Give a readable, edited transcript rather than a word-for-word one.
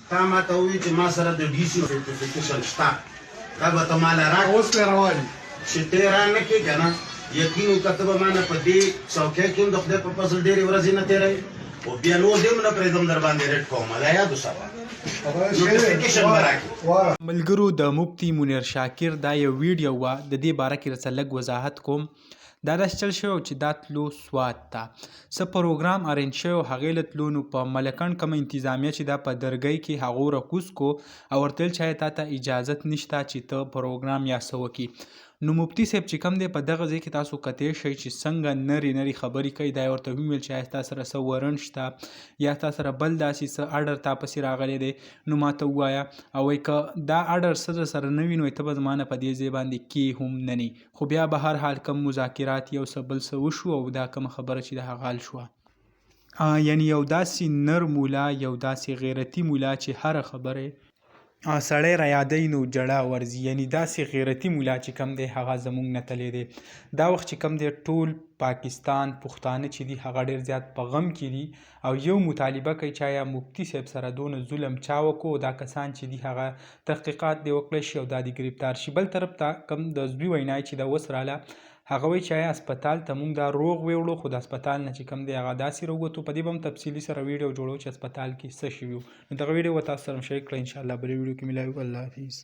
تا ماته وویل چې ما سره د ډي سي سرټیفیکیشن شته، دا به ته ماله راکړې. اوس پرې روان دي. چې ته یې رانه کړې که نه، یقین وکړه ته به مانه په دې څوکۍ کې هم د خدای په فضل ډېرې ورځې نه تېروې او بیا نور دې هم نه پرېږدم درباندې رټ کوم، دا یاد وساته. نوټیفیکیشن به راکړې. ملګرو د مفتي منیر شاکر دا یو ویډیو وه د دې باره کې درڅه لږ وضاحت کوم. دا داسې چل شوی و چې دا تلو سوات ته څه پروګرام ارینج شوی و هغې له تلو، نو په ملکنډ کومه انتظامیه چې دا په درګۍ کې هغو رکوز کو او ورته ویل چې آیا تا ته اجازت نشته چې ته پروګرام یا څه وکړي. نو مفتي صاحب چې کوم دی په دغه ځای کې تاسو کتی شئ چې څنګه نری نری خبرې کوي. دا یې ورته وویل چې آیا ستا سره څه ورن شته یا تا سره بل داسې څه اډر تا پسې راغلی دی نو ماته ووایه، او وایي که دا اډر څه در سره نه وي نو ته به زما نه په دې ځای باندې کې هم نه نی. خو بیا به هر حال کوم مذاکرات یو څه بل څه وشو او دا کومه خبره چې د هغه حل شوه. یعنی یو داسې نر مولا، یو داسې غیرتی مولا چې هره خبره سړی را یادوي نو ژړا ورځي، یعنی داسې غیرتی مولا چې کوم دی هغه زمونږ نه تللی دی. دا وخت چې کوم دی ټول پاکستان پښتانه چې دي هغه ډیر زیات په غم کې دي او یو مطالبه کوي چې آیا مفتي صاحب سره دونه ظلم چا وکړو، دا کسان چې دي هغه تحقیقات دې وکړی شي او دا دې ګرفتار شي. بل طرف ته کوم د زوی وینا چې دا اوس راله هغه وایي چې آیا هسپتال ته مونږ دا روغ ویوړو، خو د هسپتال نه چې کوم دی هغه داسې راووتو. په دې به هم تفصیلي سره ویډیو جوړو چې هسپتال کې څه شوي وو. نو دغه ویډیو به تاسو سره شریک کړم ان شاء الله بلې ویډیو کې ملاوي. الله حافظ.